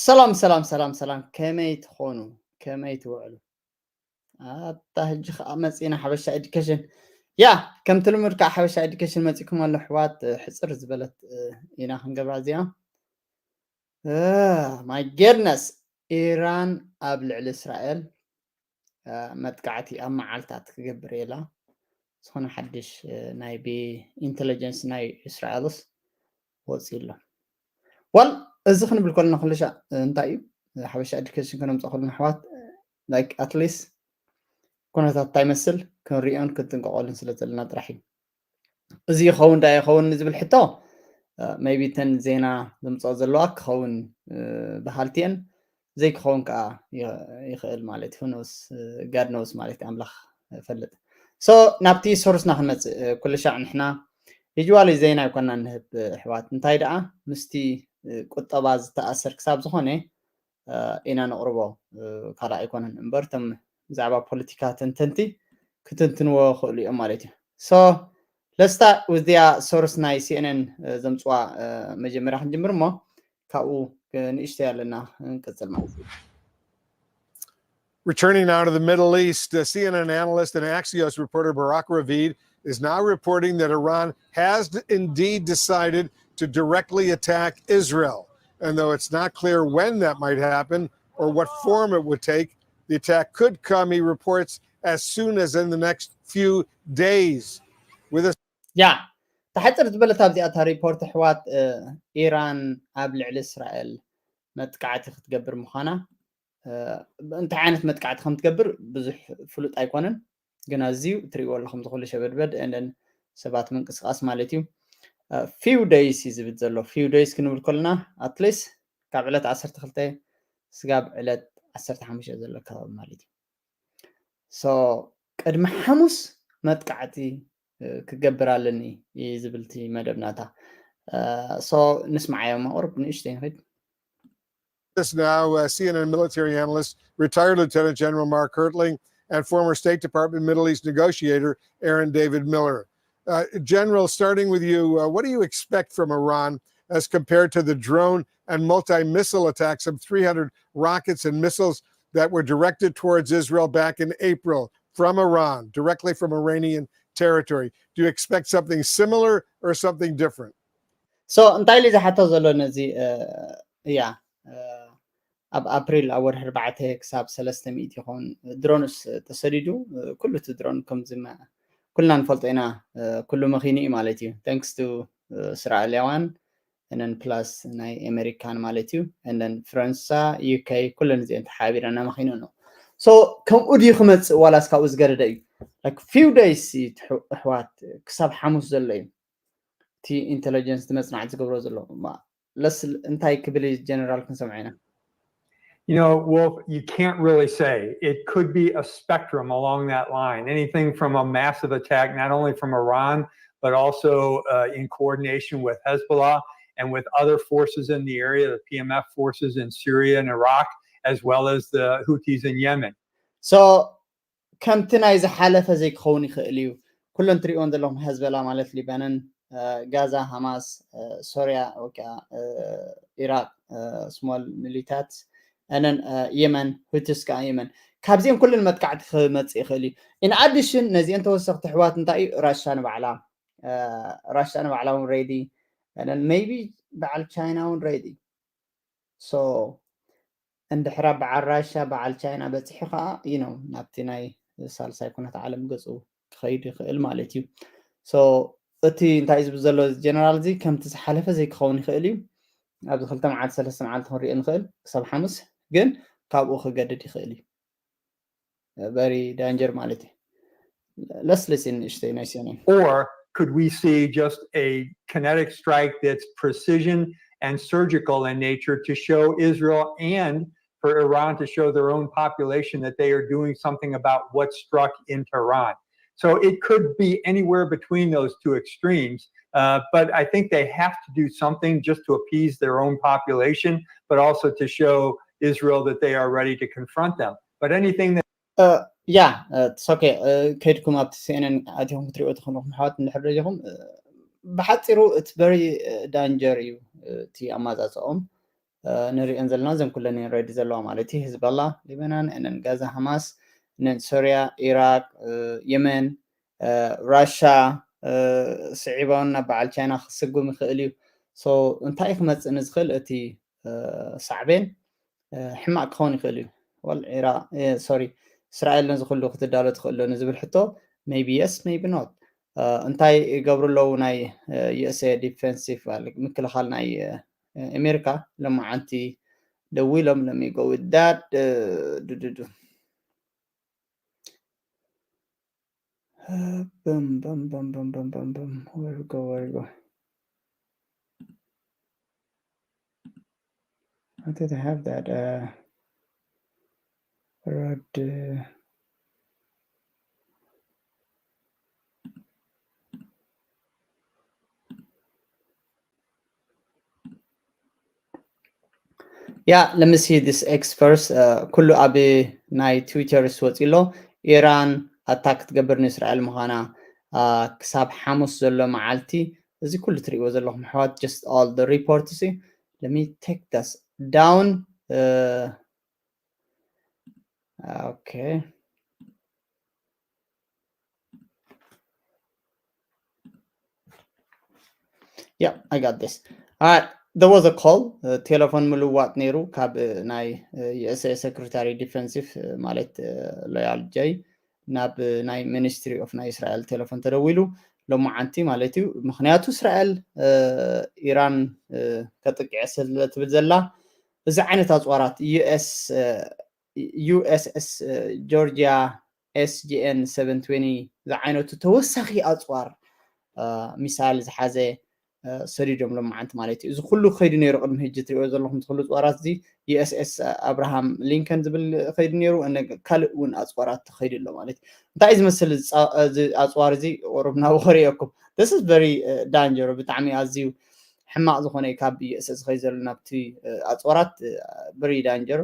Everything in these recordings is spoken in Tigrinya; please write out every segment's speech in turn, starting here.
ሰላም ሰላም ሰላም ሰላም፣ ከመይ ትኾኑ? ከመይ ትውዕሉ? ኣታ ሕጂ ከዓ መፂና ሓበሻ ኤዱኬሽን። ያ፣ ከምቲ ልሙድ ከዓ ሓበሻ ኤዱኬሽን መፂኩም ኣሎ ኣሕዋት። ሕፅር ዝበለት ኢና ክንገብራ እዚኣ። My goodness፣ ኢራን ኣብ ልዕሊ እስራኤል መጥቃዕቲ ኣብ መዓልታት ክገብር ኢላ ዝኾነ ሓድሽ ናይ ብኢንቴሊጀንስ ናይ እስራኤልስ ወፂኡ ኣሎ። ዋል፣ እዚ ክንብል ከለና ኩሉ ሻዕ እንታይ እዩ ሓበሻ ኤዱኬሽን ከነምፅኦ ከለና ኣሕዋት፣ like at least ኩነታት እንታይ ይመስል ክንሪኦን ክንጥንቀቐሉን ስለ ዘለና ጥራሕ እዩ። እዚ ይኸውን ዳ ይኸውን ንዝብል ሕቶ፣ maybe ተን ዜና ዝምፅኦ ዘለዋ ክኸውን በሃልቲ እየን፣ ዘይክኸውን ከዓ ይኽእል ማለት እዩ። Who knows? God knows ማለት ኣምላኽ ፈልጥ። So ናብቲ ሶርስና ክንመፅእ፣ ኩሉ ሻዕ ንሕና ዩጅዋሊ ዜና ይኮና ንህብ ኣሕዋት፣ እንታይ ደኣ ምስቲ ቁጠባ ዝተኣሰር ክሳብ ዝኾነ ኢና ነቕርቦ፣ ካልእ ኣይኮነን እምበር እቶም ብዛዕባ ፖለቲካ ተንተንቲ ክትንትንዎ ክእሉ እዮም ማለት እዩ። So let's start with the ሶርስ ናይ ሲኤንኤን ዘምፅዋ መጀመርያ ክንጅምር እሞ ካብኡ ንእሽተይ ኣለና ንቅፅል ማለት እዩ። Returning now to the Middle East, uh, C N N analyst and Axios reporter Barak Ravid is now reporting that Iran has indeed decided to directly attack Israel. And though it's not clear when that might happen or what form it would take, the attack could come, he reports, as soon as in the next few days. With a ያ ተሓፅር ዝበለት ኣብዚኣታ ሪፖርት ኣሕዋት፣ ኢራን ኣብ ልዕሊ እስራኤል መጥቃዕቲ ክትገብር ምዃና፣ እንታይ ዓይነት መጥቃዕቲ ከም ትገብር ብዙሕ ፍሉጥ ኣይኮነን፣ ግን ኣዝዩ ትሪእዎ ኣለኹም ዝኹሉ ሸበድበድ እንደን ሰባት ምንቅስቃስ ማለት እዩ። Few days እዩ ዝብል ዘሎ። Few days ክንብል ከለና ኣትሊስት ካብ ዕለት ዓሰርተ ክልተ ስጋብ ዕለት ዓሰርተ ሓሙሽተ ዘሎ ከባቢ ማለት እዩ። So ቅድሚ ሓሙስ መጥቃዕቲ ክገብር ኣለኒ እዩ ዝብል እቲ መደብ ናታ። So ንስማዓዮ መቕርብ ንእሽተይ ንኽድ። This now, uh, C N N military analyst, retired Lieutenant General Mark Hertling, and former State Department Middle East negotiator Aaron David Miller. Uh, General, starting with you, uh, what do you expect from Iran as compared to the drone and multi-missile attacks of three hundred rockets and missiles that were directed towards Israel back in April from Iran, directly from Iranian territory? Do you expect something similar or something different? So እንታይ ኢሉ ዝሓቶ ዘሎ ነዚ? እያ፣ ኣብ ኣፕሪል ኣብ ወርሒ ኣርባዕተ ክሳብ ሰለስተ ሚእቲ ይኸውን ድሮንስ ተሰዲዱ። ኩሉ እቲ ድሮን ከምዚ ኩልና ንፈልጦ ኢና፣ ኩሉ መኺኑ እዩ ማለት እዩ። Thanks to እስራኤላውያን and then plus ናይ ኣሜሪካን ማለት እዩ። And then ፈረንሳ፣ ዩኬ፣ ኩለን እዚአን ተሓቢረን ኣመኺኑ ነው። So ከምኡ ድዩ ክመፅእ ዋላስ ካብኡ ዝገደደ እዩ? Like few days እዩ ኣሕዋት፣ ክሳብ ሓሙስ ዘሎ እዩ እቲ ኢንቴሊጀንስ እቲ መፅናዕቲ ዝገብሮ ዘሎ። ለስ እንታይ ክብል ጀነራል ክንሰምዖ ኢና? You know, Wolf, you can't really say. It could be a spectrum along that line. Anything from a massive attack, not only from Iran, but also uh, in coordination with Hezbollah and with other forces in the area, the P M F forces in Syria and Iraq, as well as the Houthis in Yemen. So ከምቲ ናይ ዝሓለፈ ዘይክኸውን ይኽእል እዩ። ኩለን ትሪእዎን ዘለኹም ሄዝቦላ ማለት ሊባኖን፣ ጋዛ፣ ሃማስ፣ ሶርያ፣ ኢራቅ፣ ስሞል ሚሊታት፣ ነን የመን፣ ሁቲስ ከዓ የመን። ካብዚኦም ኩለን መጥቃዕቲ ክመፅእ ይኽእል እዩ። In addition ነዚአን ተወሰኽቲ ኣሕዋት እንታይ እዩ፣ ራሻ ንባዕላ፣ ራሻ ንባዕላ እውን ሬዲ፣ ሜይቢ በዓል ቻይና እውን ሬዲ። So እንድሕራ በዓል ራሻ በዓል ቻይና በፂሑ ከዓ you know ናብቲ ናይ ሳልሳይ ኩነት ዓለም ገፁ ክኸይድ ይኽእል ማለት እዩ። So እቲ እንታይ ዝብል ዘሎ ጀነራል እዚ ከምቲ ዝሓለፈ ዘይክኸውን ይኽእል እዩ። ኣብዚ ክልተ መዓልቲ ሰለስተ መዓልቲ ክንሪኦ ንኽእል ክሳብ ሓሙስ፣ ግን ካብኡ ክገድድ ይኽእል እዩ። Very danger ማለት እዩ። Let's listen ንእሽተይ ናይ ሲኤንኤን። Or could we see just a kinetic strike that's precision and surgical in nature to show Israel and for Iran to show their own population that they are doing something about what struck in Tehran? So it could be anywhere between those two extremes, uh, but I think they have to do something just to appease their own population, but also to show Israel that they are ready to confront them. But anything that ያ ኦኬ፣ ከይድኩም ኣብቲ ሲኤንኤን ኣቲኹም ክትሪኦ ትኽእሉ ኣሕዋት እንድሕር ደሊኹም። ብሓፂሩ it's very danger እዩ እቲ ኣማፃፅኦም። ንሪኦን ዘለና እዘን ኩለን እየን ሬዲ ዘለዋ ማለት እዩ። ሂዝባላ ሊበናን፣ እነን ጋዛ ሃማስ፣ እነን ሶርያ፣ ኢራቅ፣ የመን፣ ራሻ ስዒቦን ናብ በዓል ቻይና ክስጉም ይኽእል እዩ። እንታይ ክመፅእ ንዝኽእል እቲ ሳዕቤን ሕማቅ ክኸውን ይኽእል እዩ። ወል ኢራ ሶሪ እስራኤል ነዚ ኩሉ ክትዳሎ ትኽእል ዶ ንዝብል ሕቶ maybe yes maybe not። እንታይ ይገብሩ ኣለዉ ናይ USA defensive ምክልኻል ናይ ኣሜሪካ ለማዓንቲ ደዊሎም let me go with that ድድዱ bum bum bum bum bum bum bum where we go where we go I did have that uh road uh, yeah let me see this X first ኩሉ ኣብ ናይ ትዊተርስ ወፂ ኣሎ። ኢራን ኣታክ ክትገብር ንእስራኤል ምዃና ክሳብ ሓሙስ ዘሎ መዓልቲ እዚ ኩሉ ትሪእዎ ዘለኹም ኣሕዋት just all the reports let me take this down okay yeah I got this. Alright, there was a call ቴሌፎን ምልዋጥ ነይሩ ካብ ናይ USA secretary defensive ማለት ሎያል ጀይ ናብ ናይ ሚኒስትሪ ኦፍ ናይ እስራኤል ቴሌፎን ተደዊሉ ሎማዓንቲ ማለት እዩ። ምክንያቱ እስራኤል ኢራን ከጥቅዐ ስለ ትብል ዘላ እዚ ዓይነት ኣፅዋራት US USS Georgia SGN seven twenty ዝዓይነቱ ተወሳኺ ኣፅዋር ሚሳይል ዝሓዘ ሰዲዶም ሎማዓንቲ ማለት እዩ። እዚ ኩሉ ከይዱ ነይሩ ቅድሚ ሕጂ ትሪኦ ዘለኹም እቲ ኩሉ ፅዋራት እዚ USS Abraham Lincoln ዝብል ከይዱ ነይሩ ካልእ እውን ኣፅዋራት ተኸይዱ ኣሎ ማለት እዩ። እንታይ ዝመስል ኣፅዋር እዚ ቁሩብ ናብ ከርእየኩም this is very danger ብጣዕሚ ኣዝዩ ሕማቕ ዝኾነ ካብ USS ዝኸይድ ዘሎ ናብቲ ኣፅዋራት very danger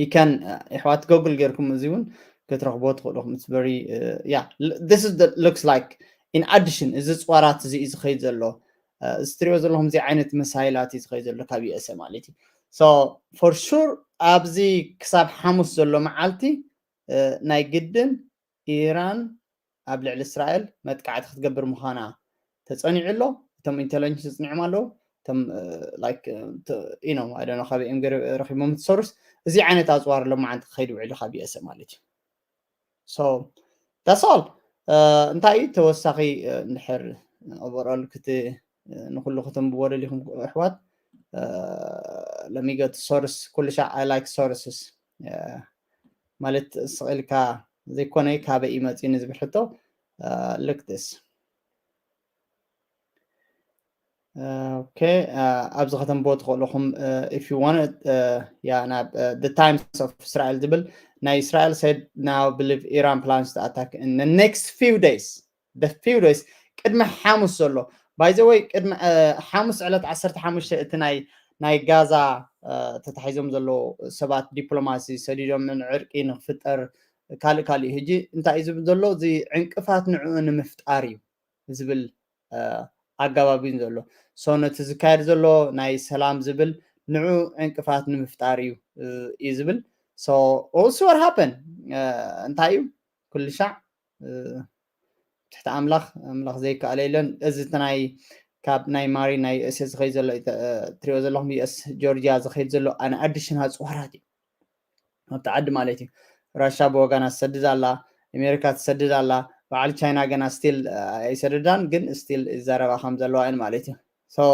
you can ኣሕዋት ጎግል ጌርኩም እዚ እውን ክትረኽቦ ትኽእሉ ኢኹም it's very yeah this is looks like in addition እዚ ፅዋራት እዚ እዩ ዝኸይድ ዘሎ እዚ ትሪኦ ዘለኹም እዚ ዓይነት መሳይላት እዩ ዝኸይድ ዘሎ ካብ USA ማለት እዩ so for sure ኣብዚ ክሳብ ሓሙስ ዘሎ መዓልቲ ናይ ግድን ኢራን ኣብ ልዕሊ እስራኤል መጥቃዕቲ ክትገብር ምዃና ተፀኒዑ ኣሎ። እቶም ኢንቴለጀንስ ተፅኒዖም ኣለዉ። እቶም like you know I don't know ካበይ እዮም ረኺቦም ትሰርስ እዚ ዓይነት ኣፅዋር ሎማዓንቲ ክኸይድ ውዒሉ ካብ USA ማለት እዩ። So that's all እንታይ እዩ ተወሳኺ እንድሕር overall ክቲ ንኩሉ ከተንብቦ ደሊኹም ኣሕዋት let me go to source ኩሉ ሻዕ I like sources ማለት ስቕ ኢልካ ዘይኮነ ካበይ እዩ መፂኡ ንዝብል ሕቶ look this okay ኣብዚ ከተንብቦ ትኽእሉ ኢኹም if you want yeah ናብ the times of እስራኤል ዝብል ናይ እስራኤል said now believe Iran plans to attack in the next few days the few days ቅድሚ ሓሙስ ዘሎ by the way ቅድሚ ሓሙስ ዕለት ዓሰርተ ሓሙሽተ እቲ ናይ ናይ ጋዛ ተታሒዞም ዘለዉ ሰባት ዲፕሎማሲ ሰዲዶም ንዕርቂ ንክፍጠር ካልእ ካልእ ሕጂ እንታይ እዩ ዝብል ዘሎ እዚ ዕንቅፋት ንዕኡ ንምፍጣር እዩ ዝብል ኣገባብ እዩ ዘሎ so ነቲ ዝካየድ ዘሎ ናይ ሰላም ዝብል ንዑ ዕንቅፋት ንምፍጣር እዩ እዩ ዝብል so also what happen እንታይ እዩ ኩሉ ሻዕ ትሕቲ ኣምላኽ ኣምላኽ ዘይከኣለ የለን እዚ ናይ ካብ ናይ ማሪ ናይ ዩኤስ ዝኸይድ ዘሎ ትሪኦ ዘለኹም ዩኤስ ጆርጂያ ዝኸይድ ዘሎ ኣነ ኣዲሽናል ፅዋራት እዩ ኣብቲ ዓዲ ማለት እዩ ራሻ ብወጋና ትሰድድ ኣላ ኣሜሪካ ትሰድድ ኣላ በዓል ቻይና ገና ስቲል ኣይሰደዳን ግን ስቲል ይዛረባ ከም ዘለዋ እየን ማለት እዩ so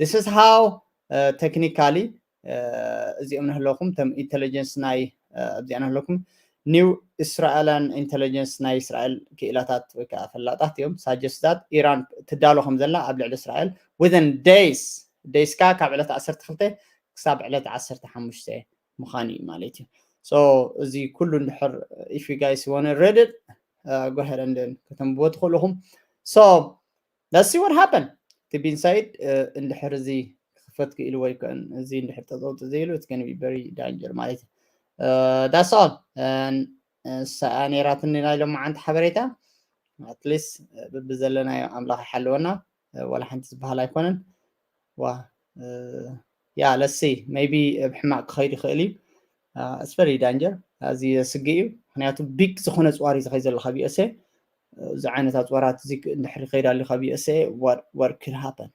this is how technically እዚኦም ንህለኩም ቶም ኢንቴሊጀንስ ናይ ኣብዚኣ ንህለኩም new Israelan intelligence ናይ እስራኤል ክኢላታት ወይ ከዓ ፈላጣት እዮም suggest that ኢራን ትዳሎ ከም ዘላ ኣብ ልዕሊ እስራኤል within days days ከዓ ካብ ዕለት ዓሰርተ ክልተ ክሳብ ዕለት ዓሰርተ ሓሙሽተ ምዃን እዩ ማለት እዩ so እዚ ኩሉ እንድሕር if you guys want to read it go ahead and then ከተንብቦ ትኽእሉ ኢኹም so let's see what happen እቲ ቢን ሳይድ እንድሕር እዚ ክኽፈት ክኢሉ ወይ ከን እዚ እንድሕር ጠጠውጥ ዘይሉ it's gonna be very danger ማለት እዩ that's all ሰኣ ነይራትኒ ናይ ሎማዓንቲ ሓበሬታ at least ብብዘለናዮ ኣምላኽ ይሓልወና ዋላ ሓንቲ ዝበሃል ኣይኮነን። ዋ ያ ለሲ maybe ኣብ ሕማቅ ክኸይድ ይኽእል እዩ። It's very danger። እዚ ስግእ እዩ። ምክንያቱ ቢግ ዝኾነ ፅዋር እዩ ዝኸይ ዘሎ ካብ USA። እዚ ዓይነት ኣፅዋራት እዚ እንድሕር ይኸይድ ኣሎ ካብ USA what could happen?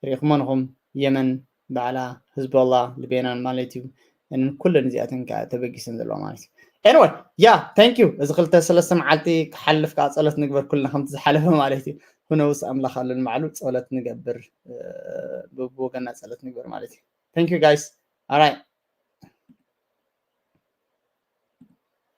ሪኢኹሞ ንኹም የመን ባዕላ ህዝቦላ ልቤናን ማለት እዩ። እንን ኩለን እዚኣተን ከዓ ተበጊሰን ዘለዋ ማለት እዩ። Anyway ያ thank you። እዚ ክልተ ሰለስተ መዓልቲ ክሓልፍ ከዓ ፀሎት ንግበር ኩልና ከምቲ ዝሓለፈ ማለት እዩ። Who knows ኣምላኽ ኣሎ ንባዕሉ። ፀሎት ንገብር ብወገና ፀሎት ንግበር ማለት እዩ። Thank you guys. All right.